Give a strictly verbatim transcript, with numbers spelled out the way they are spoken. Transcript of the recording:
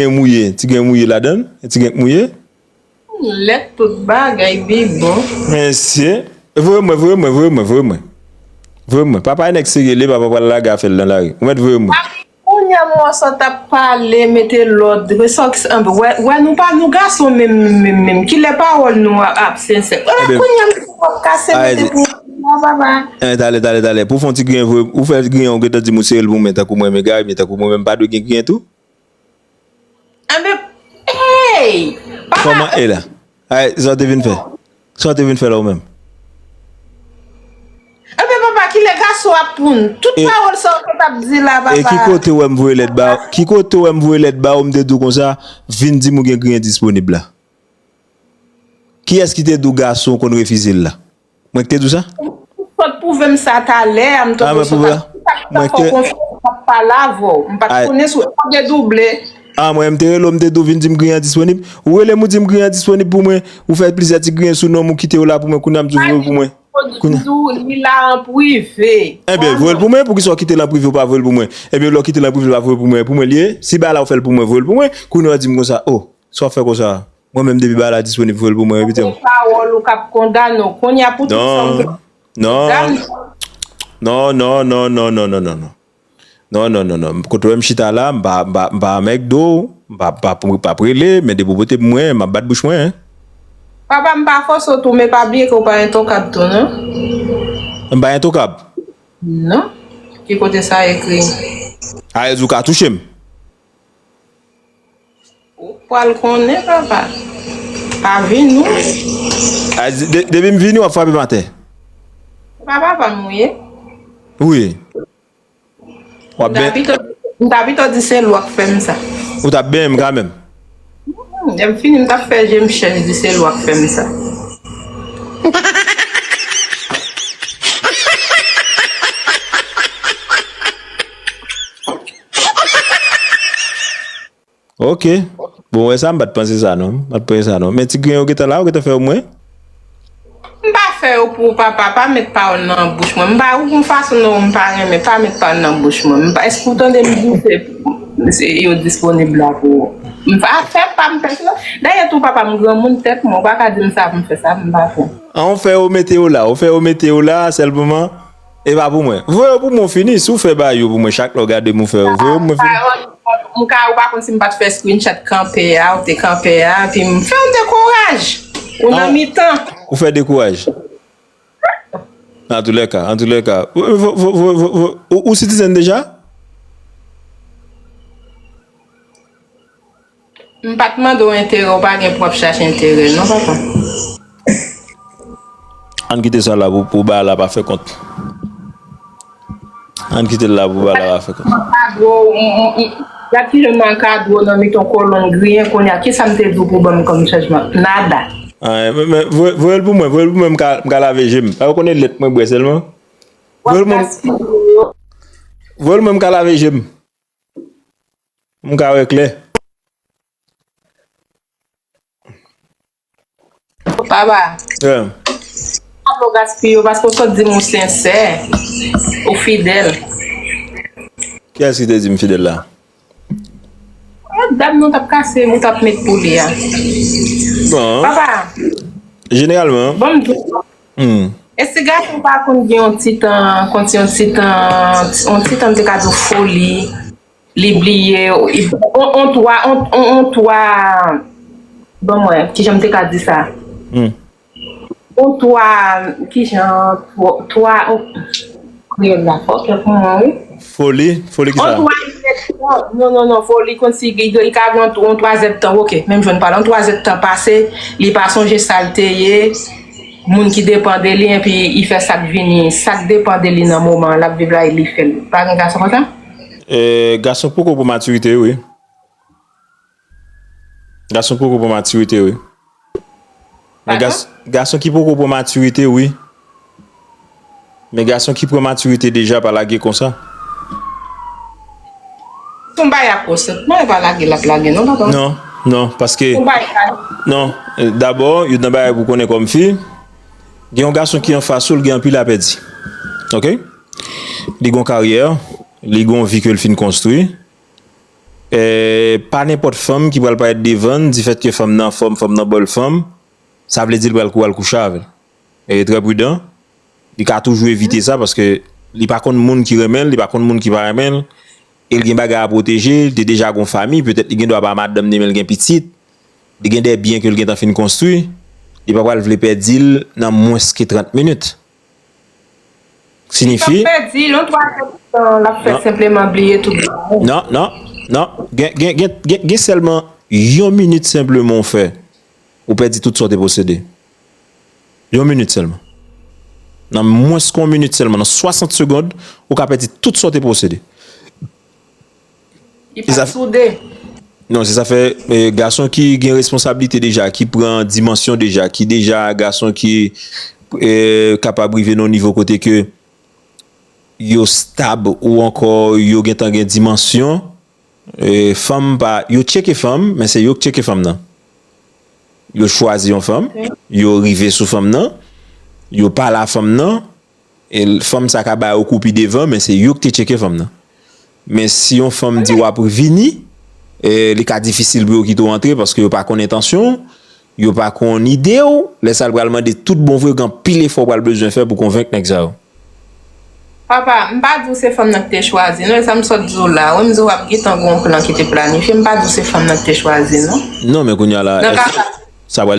grenn mouye, ti grenn mouye ladan l, ti grenn mouye. Lèt tout bagay bibon. Mesye, voye mwen, voye mwen, voye mwen, voye mwen. Voye mwen. Papa e nèg serye, li papa pral lage afè l nan lari. Ou mèt voye mwen. Kounye a m wè sa t ap pale, mete lòd, resòkis anpe. Wè, wè, nou pa, nou gason menm, menm, menm. Kilè pawòl nou ap, ap sensè? Wè, kounye a m ap kase mete pou mwen, papa. Eh, talè, talè, talè. Pou fè yon ti griyen vre, ou fè griyen, ou gentan di m ou sere l pou mwen, tankou mwen menm, Gary, men tankou mwen menm, m pa dwe gen griyen tou? Anben, hey! Papa! Kòman e la? Ay, sa w te vin fè? Sa w te vin fè la ou menm? Anben, papa, kilè gason ap poun? Tout pawòl sa w t ap di la, papa. E ki kote w wè m voye lèt ba, ki kote w wè m voye lèt ba ou, m te di w konsa, vin di m ou gen griyen disponib la? Kiyès ki te di w gason konn refize l la? Mwen ki te di w sa? Ou sot pwouve m sa talè a, m tonbe sou sa. Mwen fè w konfyans, m ap pale avè w. M pa t konnen si w te double. Ah, mwen, m te rele w, m te di w vin di m griyen an disponib. Ou rele m, ou di m griyen an disponib pou mwen. Ou fè plizyè ti griyen sou non m, ou kite yo la pou mwen. Kounye a m di w voye pou mwen. Kounye a. Li la an prive. Enben, voye l pou mwen. Poukisa w kite l an prive, ou pa voye l pou mwen? Enben, lè w kite l an prive, ou pa voye l pou mwen. Pou mwen li ye. Si bagay la ou fè l pou mwen, voye l pou mwen. Kounye a w di m konsa, oh, sa w fè konsa? Mwen menm depi bagay la disponib, voye l pou mwen, repete m. Gen pawòl ou k ap kondane w. Kounye a pou tout sa w gen. Non, non, non, non, non, non, non, non, non, non. Non, non, non, non. Kote w wè m chita la, m pa, m pa, m pa anmègde w, m pa, m pa, m pa rele, men depi w pote pou mwen, m ap bat bouch mwen, hein. Papa, m pa fòse w tou, men pa bliye ke w pa entokab tou, non. M pa entokab? Non. Ki kote sa ekri? A, e di w ka touche m? Ou pral konnen, papa. Pa vin, non. A, de-, depi m vini, w ap frape m atè. Se pa papa m ou ye? Wi. W ap ben- M ta pito, m ta pito di se lwa k fè m sa. Ou t ap benyen m kanmenm. Hmm, lè m fini, m t ap fè je m chèch, di se lwa k fè m sa. Ok. Bon, wè sa, m pa t panse sa, non. M pa t panse sa, non. Men ti griyen yo gentan la, yo gentan fè yo mwen. M pa fè yo pou ou, papa. Pa met pawòl nan bouch mwen. M pa, ou gon fason non, m pa renmen. Pa met pawòl nan bouch mwen. M pa, èske ou tande m di se, se yo disponib la pou ou? M pa fè pa m pèsonèl. Dayè tou, papa, m granmoun tèt mwen. Ou pa ka di m sa pou m fè sa, m pa fè. An, ou fè yo mete yo la. Ou fè yo mete yo la, sèlman. E pa pou mwen. Voye yo pou mwen, w fini. Si w fè bagay yo pou mwen, chak lè w gade m, ou fè yo. Voye yo pou mwen, fini. M ka, ou pa konn si m pa t fè screenshot kanpe a, ou te kanpe a, epi m fè w dekouraj. Ou nan mitan. Ou fè dekouraj. Antoulèka, antoulèka. Ou, ou, ou, ou, ou, ou citizen deja? M pa t mande w enterè, w pa gen pou w ap chache enterè, non, papa. Ann kite sa la pou, pou bagay la pa fè kont. Ann kite l la pou bagay la pa fè kont. Gad kijan m al kadre w nan mitan kolonn griyen kounye a. Kisa m te di w pou ban m kòm chanjman? Nada. Ah, men, men, voye, voye l pou mwen, voye l pou mwen, m ka, m ka lave je m. Pa ou konnen lèt mwen bwè sèlman. Voye l mwen, voye l mwen, m ka lave je m. M ka wè klè. Papa. Yeah. Pa vle w gaspiye yo, paske w sot di m ou sensè, ou fidèl. Kiyès ki te di m fidèl la? Dam nan t ap kase, ou t ap met pou li a. Bon. Papa. Jeneralman. Bon, m di w. Hmm. Èske gason pa konn gen yon ti tan, konn se yon ti tan, yon ti tan m te ka di w foli, li bliye, on, on twa, on, on, on twa, ban mwen, kijan m te ka di sa? Hmm. On twa, kijan, twa, twa, on, kreyòl la fò, kèk moman, wi. Foli, foli ki sa? On twa, non, non, non, foli, konsi, li, li ka gen on, on twazèdtan, ok, menm jan n pale, on twazèdtan pase, li pa sonje sa l te ye, moun ki depan de li, epi li fè sa k vini, sa k depan de li nan moman an, l ap viv la, e li fè l. Pa gen gason konsa? E, gason poko pran matirite, wi. Gason poko pran matirite, wi. Men gas-, gason ki poko pran matirite, wi. Men gason ki pran matirite deja pa lage konsa. Ton bay ak konsèp, non, e pa lage l ap lage, non, papa? Non, non, paske, non, e, dabò, youn nan bagay pou konnen kòm fi, gen yon gason ki anfas ou, l gen anpil a pèdi. Ok? Li gon karyè, li gon vi ke l fin konstwi. Eh, pa nenpòt fanm ki pral parèt devan l, difèt ke fanm nan anfòm, fanm nan bèl fanm, sa vle di l pral kou-, al kouche avè l. E trè pridan, li ka toujou evite sa paske li pa konn moun ki renmen l, li pa konn moun ki pa renmen l, e l gen bagay a pwoteje, li te deja gon fanmi, petèt li gen dwa pa madanm ni men l gen pitit, li gen de byen ke l gentan fin konstwi, li pa pral vle pèdi l nan mwens ke trant minit. Siyifi. Li p ap pèdi l, yon twa èdtan l ap fè senpleman bliye tout bagay. Non, non, non. Gen, gen, gen, gen, gen sèlman yon minit senpleman w fè. Ou pèdi tout sa w te posede. Yon minit sèlman. Nan mwens ke yon minit sèlman, nan swasant segond, ou ka pèdi tout sa w te posede. Li pa soude. Non, se sa fè, eh, gason ki gen responsablite deja, ki pran dimansyon deja, ki deja gason ki, eh, kapab rive nan yon nivo kote ke yo stab ou ankò yo gentan gen dimansyon, eh, fanm pa, yo tcheke fanm, men se yo k tcheke fanm nan. Yo chwazi yon fanm, yo rive sou fanm nan, yo pale a fanm nan, e l-, fanm sa ka ba yo kou pi devan, men se yo ki te tcheke fanm nan. Men si yon fanm di w ap vini, e li ka difisil pou yo kite w antre paske yo pa konn entansyon w, yo pa konn ide w. Lè sa a, l pral mande tout bon vre, gen anpil efò w pral bezwen fè pou konvenk nèg sa yo. Papa, m pa di w se fanm nan ki te chwazi, non, e sa m sot di w la. Wi, m di w ap gentan gen yon plan ki te planifye. M pa di w se fanm nan ki te chwazi, non. Non, men kounye a la, nan ka sa, sa pral